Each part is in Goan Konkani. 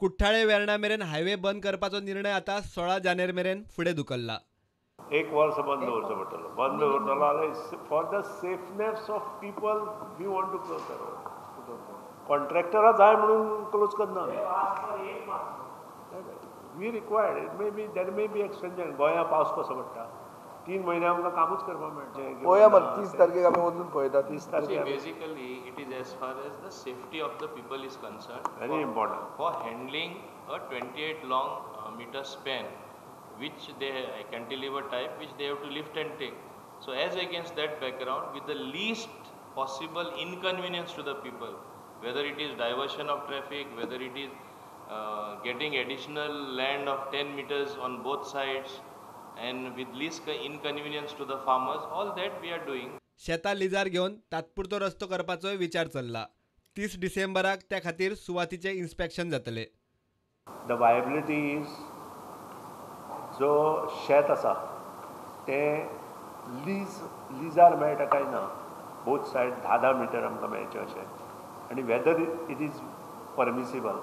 कुठ्ठाळे वेर्णा मेरेन हायवे बंद करपाचो निर्णय आतां 16 जानेर मेरेन फुडें धुकल्ला. एक वर्स बंद दवरचो पडटलो. बंद दवरतलो जाल्यार for the safeness of people we want to close the road. कॉन्ट्रॅक्टरा जाय म्हणून क्लोज करना. We required it may be there may be extension. गोंया पावस कसो पडटा, 3 म्हयने आमकां कामूच करपाक मेळचें. पळोवया मरे, 30 तारखेक आमी वचून पळयता. 30 तारखेक basically it is as far as the safety of the people is concerned, very important for handling a 28 long meter span which they cantilever type which they have to lift and take. So as against that background, with the least possible inconvenience to the people, whether it is diversion of traffic, whether it is getting additional land of 10 meters on both sides, and with least inconvenience to the farmers, all that we are doing. शेतां लिजार घेवन तात्पुरतो रस्तो करपाचोय विचार चल्ला. 30 डिसेंबराक त्या खातीर सुवातीचें इन्स्पेक्शन जातलें. The viability is जो शेत आसा तें लिजार मेळटा काय ना, बोथ सायड 10-10 मिटर आमकां मेळचें अशें, आनी वेदर it is permissible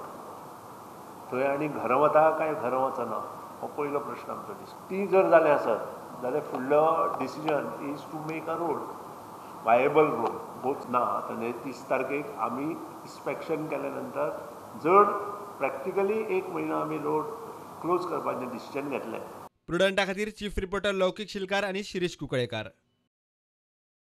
थंय आनी घरां वता काय घरां वचना हो पयलो प्रश्न आमचो. ती जर जालें आसत जाल्यार फुडलो decision is to make a road, viable road. Both ना आतां 30 तारखेक आमी इन्स्पेक्शन केल्या नंतर जर प्रॅक्टिकली 1 म्हयनो आमी रोड क्लोज करपाचें डिसिजन घेतलें. प्रुडंटा खातीर चीफ रिपोर्टर लौकीक शिलकार आनी शिरीष कुंकळेकार.